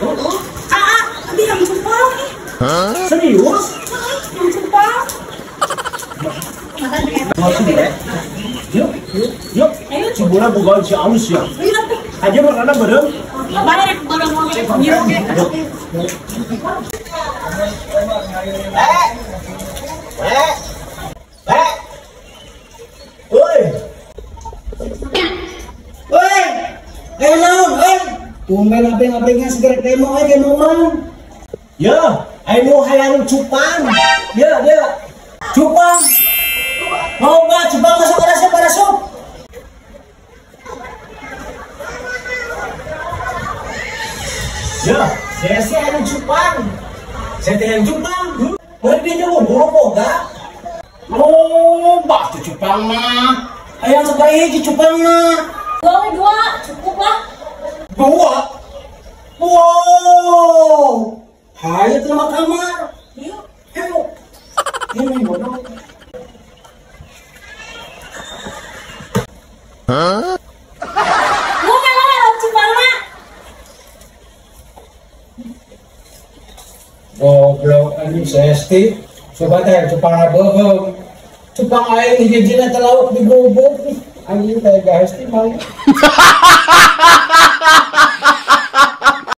Oh. Ah, abi yang cupang ih. Hah? Serius? Yang cupang. Yuk, yuk. Cibula bukan si alus ya. Aja makannya bareng. Bareng, bareng mau biru ge. Oi. Oi. Naon, oi. Tumben abeng-abengnya segerek demo euy ge momen. Ya, ayo hayang cupang. Ya, ya. Cupang. Mau nggak cupang masuk ke resep? Ya, saya sih ada cupang. Saya teh yang cupang. Boleh dia mau buru boga. Oh, batu cupang mah. Ayang sebaik hiji cupang mah. Dua, cukup lah. Dua? Wow. Hayu tuh nama kamar. Yuk. Yuk. Ini bodoh. Hah? Bukan lah, cupang mah. Goblok anjing sesti. Coba teh cupang beuheung. Cupang aing hiji-hijina teh lauk digubuk. Anjing teh gahesti mau.